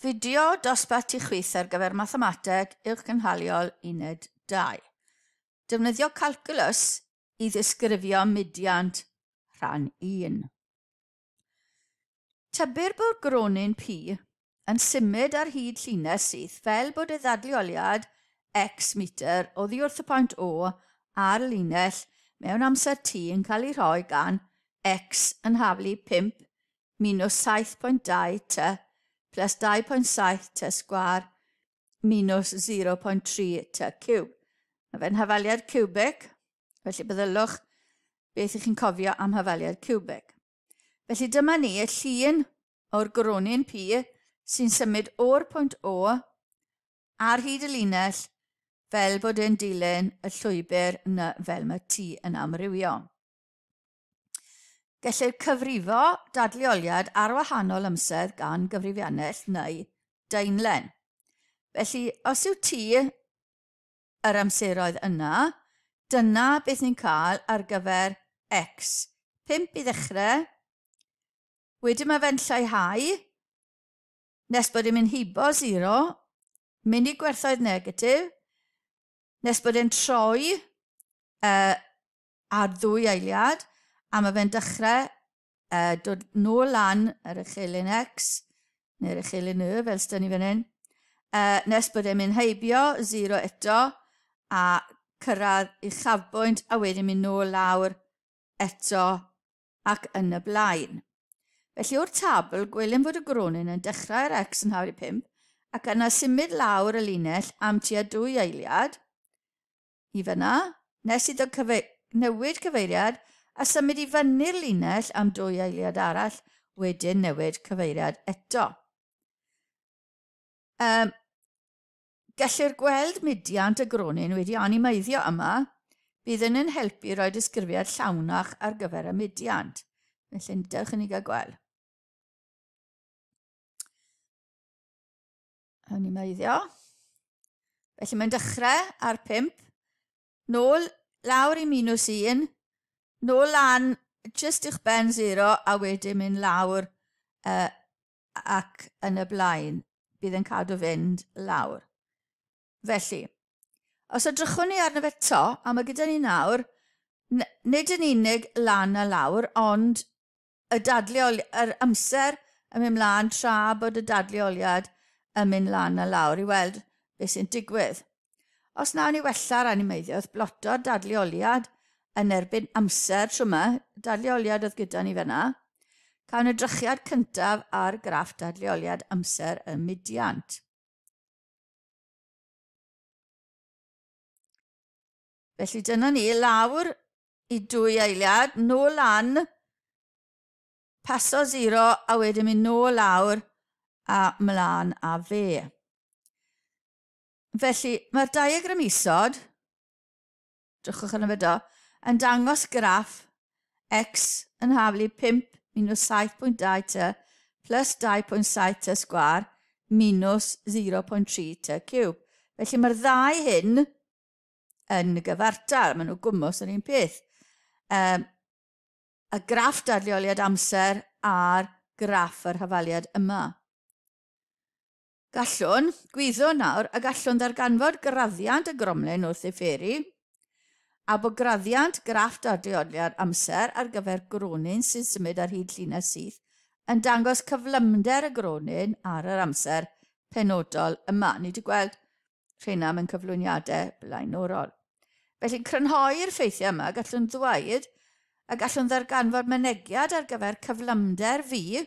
Fideo dosbarth i chwith ar gyfer Mathemateg Uwchgynhaliol Uned 2. Defnyddio calculus i ddisgrifio mudiant rhan 1. Tybir bod gronyn P yn symud ar hyd llinell syth fel bod y ddadleoliad x metr oddi wrth y pwynt O ar y linell mewn amser t yn cael ei rhoi gan x yn haflu 5 minus 7.2 t plus 2.7 t sgwâr minus 0.3 t ciwb. Mae fe'n hafaliad ciwbig, felly byddylwch beth ych chi'n cofio am hafaliad ciwbig. Felly dyma ni y llun o'r gronyn P sy'n symud o'r pwynt O ar hyd y linell fel bod e'n dilyn y llwybr yna fel mae T yn amrywio. Gellir cyfrifo dadleoliad ar wahanol amser gan gyfrifiannell neu daenlen. Felly, os yw T yr amseroedd yna, dyna beth ni'n cael ar gyfer X. 5 i ddechrau, wedyn mae fe'n lleihau, nes bod e'n mynd hibo 0, mynd i gwerthoedd negatif, nes bod e'n troi ar ddwy eiliad, a mae fe'n dechrau dod nôl lan yr echelin X, neu'r echelin Y, fel sydd ni fan hyn, nes bod e'n mynd heibio 0 eto, a cyrraedd uchafbwynt, a wedyn mynd nôl lawr eto ac yn y blaen. Felly o'r tabl, gwelwn fod y gronyn yn dechrau ar X yn haflu 5, ac yna symud lawr y linell am tua 2 eiliad, i fyna, nes iddo newid cyfeiriad a symud i fyny'r linell am 2 eiliad arall, wedyn newid cyfeiriad eto. Gellir gweld mudiant y gronyn wedi animeiddio yma, bydd yn yn helpu roi disgrifiad llawnach ar gyfer y mudiant. Felly, dewch i ni gael gweld. Animeiddio. Felly mae'n dechrau ar 5, nôl lawr i minus 1, nôl lan just uwch ben 0 a wedyn mynd lawr ac yn y blaen. Bydd yn cadw fynd lawr. Felly, os edrychwn ni arno fe eto, a mae gyda ni nawr, nid yn unig lan a lawr, ond y yr amser yn mynd mlaen tra bod y dadleoliad yn mynd lan a lawr i weld beth sy'n digwydd. Os nawn ni wella'r animeiddio wrth bloto'r dadleoliad yn erbyn amser tro yma, dadleoliad oedd gyda ni fan'na, cawn edrychiad cyntaf ar graff dadleoliad amser y mudiant. Felly dyna ni, lawr i 2 eiliad, nôl lan, paso 0 a wedyn mynd nôl lawr a mlaen a fe. Felly, mae'r diagram isod, drychwch arno fe do, yn dangos graff x yn haflu 5 minus 7.2 t plus 2.7 t sgwâr minus 0.3 t ciwb. Felly mae'r ddau hyn yn gyfartal, maen nhw gwmws yn un peth. Y graff dadleoliad amser a'r graff yr hafaliad yma. Gallwn gwyddo nawr a gallwn ddarganfod graddiant y gromlin wrth ei fferi, a bod graddiant graff dadleoliad amser ar gyfer gronyn sy'n symud ar hyd llinell syth yn dangos cyflymder y gronyn ar yr amser penodol yma. Ni wedi gweld rheina mewn cyflwyniadau blaenorol. Felly, crynhoi'r ffeithiau yma, gallwn ddweud a gallwn ddarganfod mynegiad ar gyfer cyflymder V,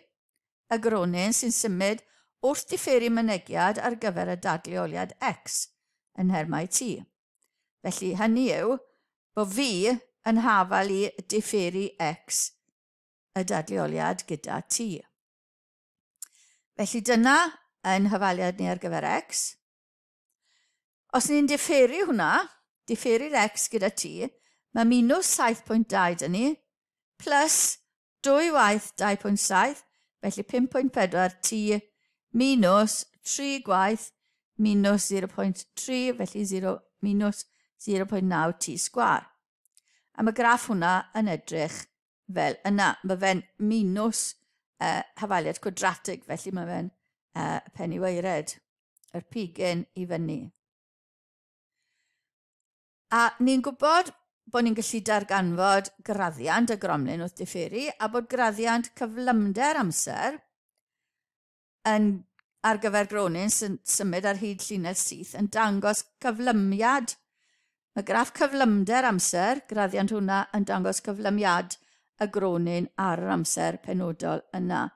y gronyn sy'n symud wrth differu mynegiad ar gyfer y dadleoliad X yn nhermau T. Felly, hynny yw bod V yn hafal i differu X y dadleoliad gyda T. Felly dyna yn hafaliad ni ar gyfer X. Os ni'n differu hwnna, differu'r X gyda T, mae minus 7.2 dyn ni, plus 2 waith 2.7, felly 5.4 T minus 3 gwaith minus 0.3, felly 0 minus 0.9 T sgwâr. A mae graff hwnna yn edrych fel yna. Mae fe'n minus hafaliad cwadratig, felly mae fe'n pen i waered, yr pigyn i fyny. A ni'n gwybod bod ni'n gallu darganfod graddiant y gromlin wrth diferu a bod graddiant cyflymder amser yn ar gyfer gronyn sy'n symud ar hyd llinell syth yn dangos cyflymiad. Mae graff cyflymder amser, graddiant hwnna, yn dangos cyflymiad y gronyn ar yr amser penodol yna.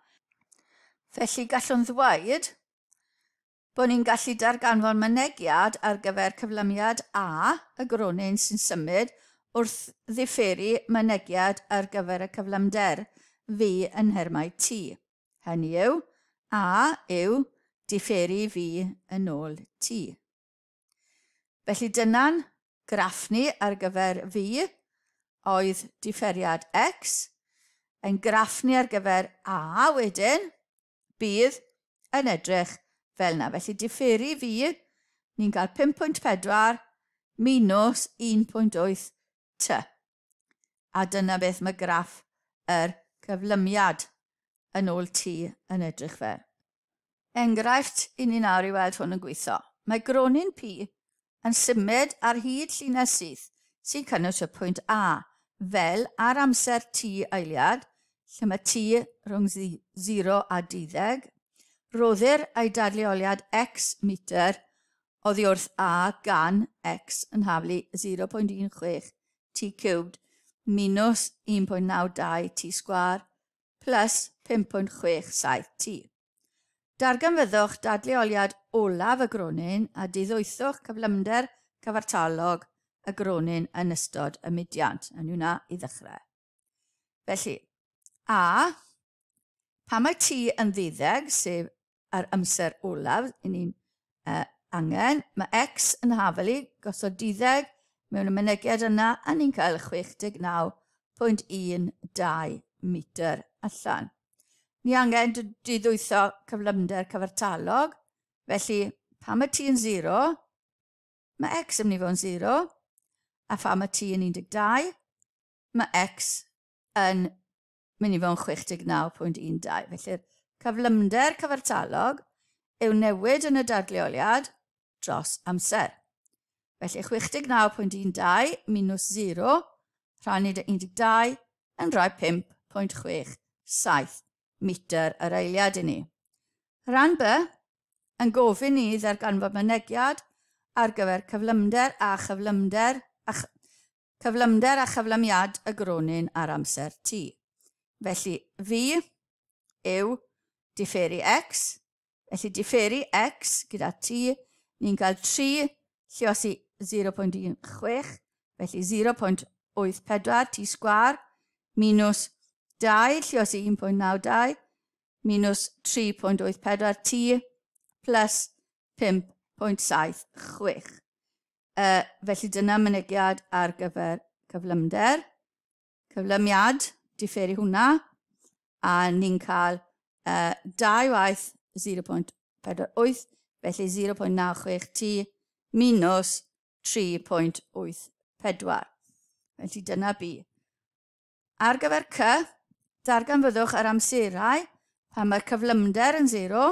Felly gallwn ddweud bod ni'n gallu darganfod mynegiad ar gyfer cyflymiad A, y gronyn sy'n symud, wrth ddifferu mynegiad ar gyfer y cyflymder V yn nhermau T. Hynny yw, A yw diferu V yn ôl T. Felly dyna'n graff ni ar gyfer V oedd diferiad X. Ein graff ni ar gyfer A wedyn bydd yn edrych fel yna. Felly diferu V, ni'n cael 5.4 minus 1.8 T. A dyna beth mae graff yr cyflymiad yn ôl T yn edrych fel. Enghraifft i ni nawr i weld hwn yn gweithio. Mae gronyn P yn symud ar hyd llinell syth sy'n cynnwys y pwynt A, fel ar amser T eiliad, lle mae T rhwng 0 a 12, roddir ei dadleoliad x metr oddi wrth A gan x yn haflu 0.16 t cubed minus 1.92 t sgwâr plus 5.67 t. Darganfyddwch dadleoliad olaf y gronyn a diddwythwch cyflymder cyfartalog y gronyn yn ystod y mudiant. Yn hwnna i ddechrau. Felly, A, pan mae T yn ddeuddeg, sef yr amser olaf i ni'n angen, mae X yn hafelu gosod duddeg mewn y mynegiad yna a ni'n cael 69.12 metr allan. Ni angen diddwytho cyflymder cyfartalog, felly pan mae T yn 0, mae X yn mynd i fod yn 0, a phan mae T yn 12, mae X yn mynd i fod yn 69.12. Felly'r cyflymder cyfartalog yw newid yn y dadleoliad dros amser. Felly 69.12 minus 0 rhannu 12 yn rhoi 5.67 metr yr eiliad i ni. Rhan B yn gofyn i ddarganfod mynegiad ar gyfer cyflymder a chyflymder a cyflymder a chyflymiad y gronyn ar amser T. Felly V yw diferu X, felly diferu X gyda T, ni'n cael 3 lluosi 0.16, felly 0.84 T sgwâr minus 2 lluosi 1.92 minus 3.84 T plus 5.76. Felly dyna mynegiad ar gyfer cyflymder. Cyflymiad, diferu hwnna, a ni'n cael 2 waith 0.48, felly 0.96 T minus 3.84. Felly dyna B. Ar gyfer C, darganfyddwch yr amserau pan mae'r cyflymder yn 0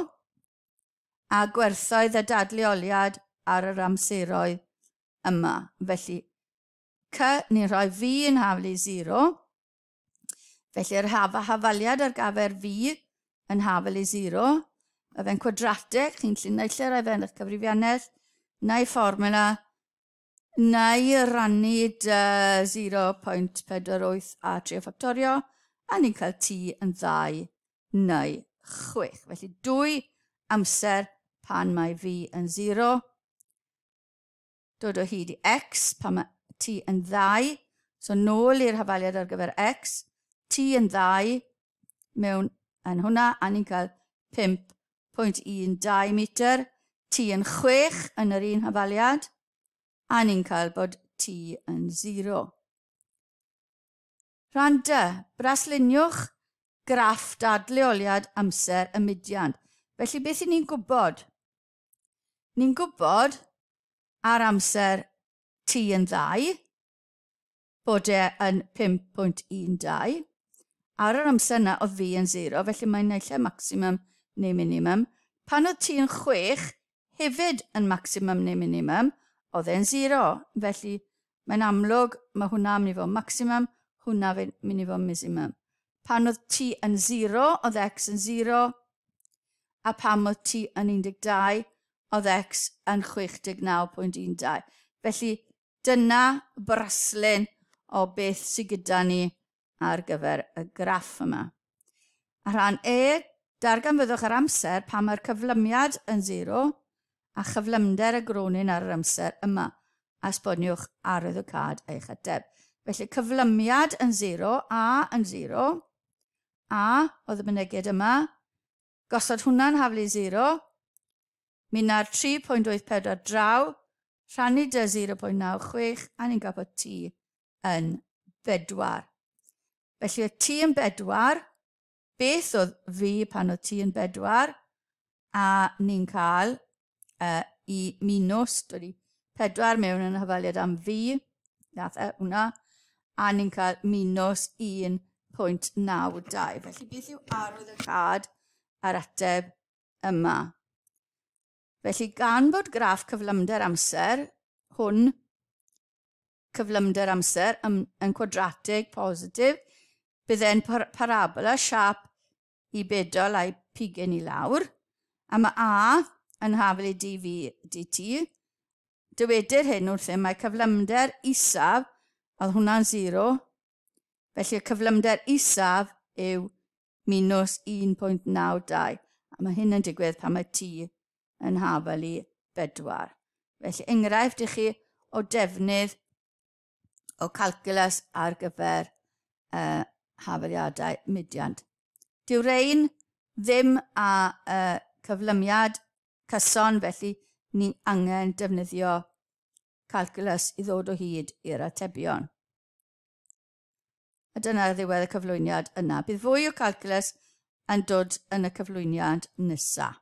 a gwerthoedd y dadleoliad ar yr amseroedd yma. Felly C, ni'n rhoi V yn haflu 0. Felly yr hafaliad ar gyfer V yn haflu 0. Mae fe'n cwadratig, chi'n gallu naill ai rhoi fe yn eich cyfrifiannell, neu fformula, neu rannu 0.48 a 3 ffactorio, a ni'n cael T yn 2 neu 6. Felly 2 amser pan mae V yn 0. Dod o hyd i X pan mae T yn 2. So nôl i'r hafaliad ar gyfer X. T yn 2 mewn yn hwnna, a ni'n cael 5.12 metr. T yn 6 yn yr un hafaliad, a ni'n cael bod T yn 0. Rhan D, brasluniwch graff dadleoliad amser y mudiant. Felly beth i ni'n gwybod? Ni'n gwybod ar amser T yn 2, bod e yn 5.12. Ar yr amser yna oedd V yn 0, felly mae'n naill ai maximum neu minimum. Pan oedd t yn 6, hefyd yn maximum neu minimum, oedd e'n 0. Felly mae'n amlwg mae hwnna mynd i fod maximum, hwnna mynd i fod minimum. Pan oedd t yn 0, oedd x yn 0, a pan oedd t yn 12, oedd x yn 69.12. Felly dyna braslun o beth sydd gyda ni ar gyfer y graff yma. A rhan E, darganfyddwch yr amser pan mae'r cyflymiad yn 0 a chyflymder y gronyn ar yr amser yma, a esboniwch arwyddocâd eich ateb. Felly cyflymiad yn 0, A yn 0, A oedd y mynegiad yma, gosod hwnna'n haflu 0, mynd ar 3.84 draw, rhannu dy 0.96, a ni'n cael bod T yn 4. Felly y T yn 4, beth oedd V pan oedd T yn 4, a ni'n cael i minus, dod i 4 mewn yn hyfaliad am V, nath e hwnna, a ni'n cael minus 1.92. Felly beth yw arwydd y cad a'r ateb yma? Felly gan bod graff cyflymder amser, hwn, cyflymder amser yn cwadratig positif, bydd e'n parabola siâp i bedol a'i pigyn i lawr, a mae A yn hafel i dv dt. Dywedir hyn wrthym mae cyflymder isaf, oedd hwnna'n 0, felly y cyflymder isaf yw minus 1.92, a mae hyn yn digwydd pan mae t yn hafel i 4. Felly enghraifft i chi o defnydd o calculus ar gyfer hafaliadau mudiant. Dyw rhain ddim â cyflymiad cyson, felly ni angen defnyddio calculus i ddod o hyd i'r atebion. A dyna ddiwedd y cyflwyniad yna. Bydd fwy o calculus yn dod yn y cyflwyniad nesaf.